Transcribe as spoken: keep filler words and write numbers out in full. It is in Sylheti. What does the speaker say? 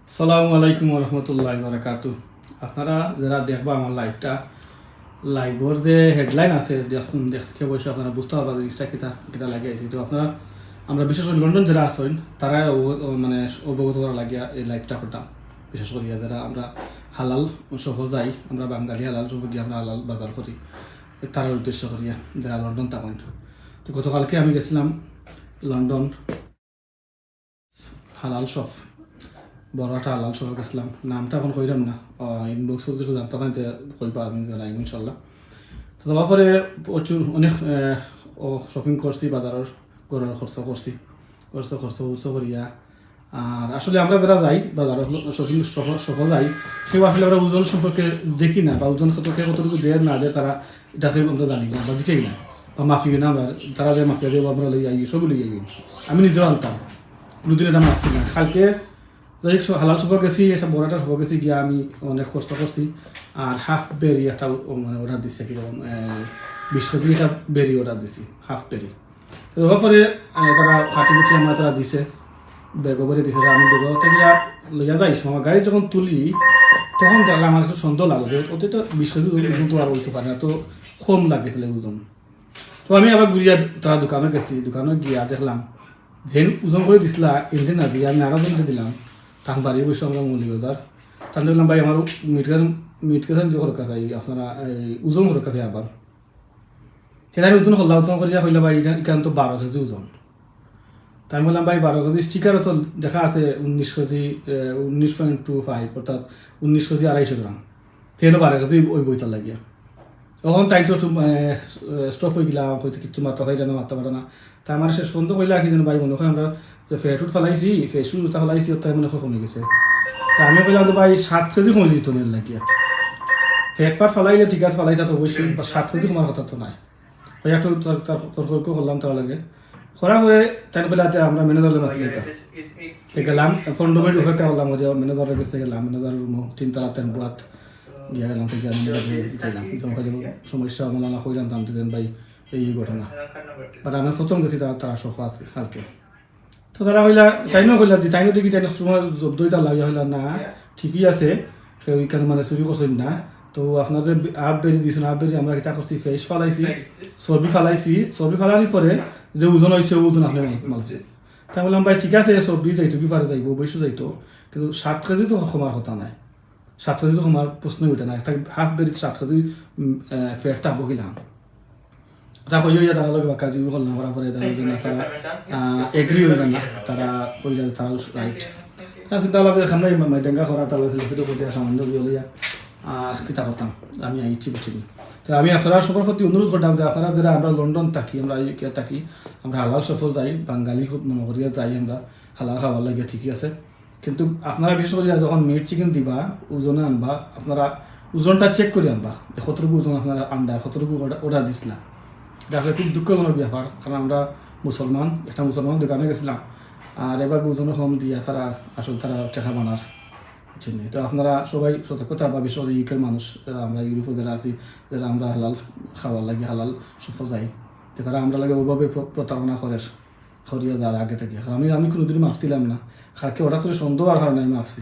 আসসালামু আলাইকুম ওয়া রাহমাতুল্লাহি ওয়া বারাকাতু। আপনারা যারা দেখবা আমার লাইভটা, লাইভর যে হেডলাইন আছে, দেখছইন, দেখে অবশ্য আপনারা বুঝতে পারবা জিনিসটা কিতা, কিতা লাগি আইছি। তো আপনারা, আমরা বিশেষ করে লন্ডন যারা আছইন, তারা অব-, মানে অবগত করা লাগিয়া এই লাইভটা করতাম। বিশেষ করিয়া যারা আমরা হালাল শপো যাই, আমরা বাঙালি হালাল শপো গিয়া আমরা হালাল বাজার করি, তারার উদ্দেশ্য করিয়া যারা লন্ডন থাকইন। তো গতকালকে আমি গেছিলাম লন্ডন হালাল শপ, বড় একটা হালাল শপো গেছিলাম, নামটা এখন কইরাম না, ইনবক্সো যদি জানতা চাইন তে কইবা, আমি জানাইমু ইনশাল্লাহ। তো যাওয়ার পরে প্রচুর অনেক, আহ, ও শপিং করছি, বাজারর, ঘরর খরচ করছি, খরচ, খরচ, খরচ করিয়া। আর আসলে আমরা যারা যাই বাজারো, শপিং শপো, শপো যাই, কেউ আসলে আমরা ওজন সম্পর্কে দেখি না, বা ওজন কত, কে কতটুকু দের না দের, তারা ইটা কেউ আমরা জানি না বা জিকাই না, বা মাপিও না আমরা, তারা যে মাপিয়া দেয় আমরা লই আই, সবই লই আই। আমি নিজেও আনতাম, কোনোদিন ইটা মাপছি না। কালকে যাই হোক, হালাল শপো গেছি, একটা বড় একটা শপো গেছি, গিয়া আমি অনেক খরচ করছি। আর হাফ বেরি একটা ও-, মানে অর্ডার দিছি, কিরকম, আহ, বিশ কেজি একটা বেরি অর্ডার দিছি, হাফ বেরি। তো ওর পরে, আহ, তারা কাটি কুটি আমার তারা দিছে, ব্যাগো ভরে দিছে, আমি ব্যাগো থেকে আর লইয়া যাই, আমার গাড়ি যখন তুলি, তখন দেখলাম আমার একটু সন্দেহ লাগলো যে ওতে তো বিশ কেজি ওজন তো আর হইতে পারে না, তো কম লাগে তাহলে ওজন। তো আমি আবার ঘুরিয়া তারা দোকানো গেছি, দোকানো গিয়া দেখলাম যেন ওজন করে দিছিলা, এমনি না দিয়া আমি আরো জনকে দিলাম, তার বাড়ি অবশ্য আমরা মৌলভীবাজার। তার বললাম, "ভাই, আমার মিট কেজি, মিট কেজি আমি খরচ আছে, আপনারা এই ওজন খরচ আছে আবার।" সেটা আমি ওজন করলাম, ওজন করিয়া কইলা, "ভাই, এটা, এখান তো বারো কেজি ওজন।" তাই আমি বললাম, "ভাই, বারো কেজি স্টিকারও তো দেখা আছে উনিশ কেজি, আহ, উনিশ পয়েন্ট টু ফাইভ, অর্থাৎ উনিশ কেজি আড়াইশো গ্রাম। তেনও বারো কেজি ওই বইটা লাগিয়া।" তখন তাই তো একটু, মানে, আহ, স্টপ হয়ে গেলাম, হয়তো কিচ্ছু মাথা চাইলে না, মাথা পারে না। তা আমার শেষ পর্যন্ত কইলা কি যেন, "ভাই, মনে হয় আমরা যে ফ্যাট ফুট ফালাইছি, ফ্যাট ফুট যেটা ফালাইছি, ওটাই মনে হয় কমে গেছে।" তা আমি কইলাম, "তো ভাই, সাত কেজি কমে যেত না লাগিয়া। ফ্যাট ফাট ফালাইলে ঠিক আছে, ফালাইতা তো অবশ্যই, বা সাত কেজি কমার কথা তো নাই।" ওই একটু তর-, তর-, তর্ক করলাম তার লাগে। করার পরে তাই কইলা, "আচ্ছা, আমরা ম্যানেজার মাতি দিতাম।" তো গেলাম, পনেরো মিনিট অপেক্ষা করলাম, ওই যে ম্যানেজারের কাছে গেলাম, ম্যানেজারের রুমও তিনতলা, তিন বুয়াত গিয়া গেলাম, তো গিয়া ম্যানেজারের কাছে গেলাম। যখন কইলাম, "সমস্যা, মামলা কইলাম, দাম দিবেন ভাই, এই, এই ঘটনা।" But আমি প্রথম গেছি তারা, তারা সহ আজকে, কালকে। তো তারা কইলা, তাইনও কইলা, দি-, তাইনও দেখি তাইন সময় জব্দ হইতা লাগিয়া কইলা, "না, ঠিকই আছে, কেউ ইখান মানে চুরি করছইন না। তো আপনারা যে হাফ বেরি দিছইন, হাফ বেরি আমরা কিতা করছি, ফ্যাট ফালাইছি, চর্বি ফালাইছি, চর্বি ফালানির পরে যে ওজন হইছে, ও ওজন আপনি মাল-, মাল হইছে।" তাই বললাম, "ভাই, ঠিক আছে, চর্বি যাইতো কি পারে যাইবো, অবশ্য যাইতো, কিন্তু সাত কেজি তো কমার কথা নাই, সাত কেজি তো কমার প্রশ্নই উঠে না, একটা হাফ বেরি সাত কেজি, উম, আহ, ফ্যাট থাকবো কিলান?" তা কই হইয়া তারা লগে বাক্কা যুক্তি করলাম, করার পরে তারা যে না, তারা, আহ, এগ্রি হইল না, তারা কইলা যে তারা রাইট। তারা চিন্তা করলাম যে সামনে মা-, মাইডাঙ্গা করা তালা ছিল, সেটা করতে সামান্য দিয়ে লইয়া আর কিতা করতাম, আমি আইছি বুঝছি। তো আমি আপনারা সবার প্রতি অনুরোধ করতাম যে আপনারা যারা আমরা লন্ডন থাকি, আমরা ইউকে থাকি, আমরা হালাল সফর যাই, বাঙালি খুব মনে করিয়া যাই আমরা হালাল খাবার লাগে, ঠিকই আছে। কিন্তু আপনারা বিশেষ করে যখন মিট চিকেন দিবা, ওজনে আনবা, আপনারা ওজনটা চেক করে আনবা যে কতটুকু ওজন আপনারা আন্ডার, কতটুকু অর্ডার, অর্ডার দিছিলা। এটা আসলে খুব দুঃখজনক ব্যাপার, কারণ আমরা মুসলমান, একটা মুসলমান দোকানে গেছিলাম, আর এবার ওজনে কম দিয়া তারা আসলে তারা টেকা বানার জন্য। তো আপনারা সবাই সতর্ক থাকবা, বিশেষ করে ইউকের মানুষ, যারা আমরা ইউরোপে যারা আছি, যারা আমরা হালাল খাবার লাগে, হালাল সফর যাই, যে তারা আমরা লাগে ওভাবে প্র-, প্রতারণা করের, করিয়া যার আগে থেকে। কারণ আমি, আমি কোনোদিনও মাপছিলাম না, কালকে হঠাৎ করে সন্দেহ আর কারণে আমি মাপছি।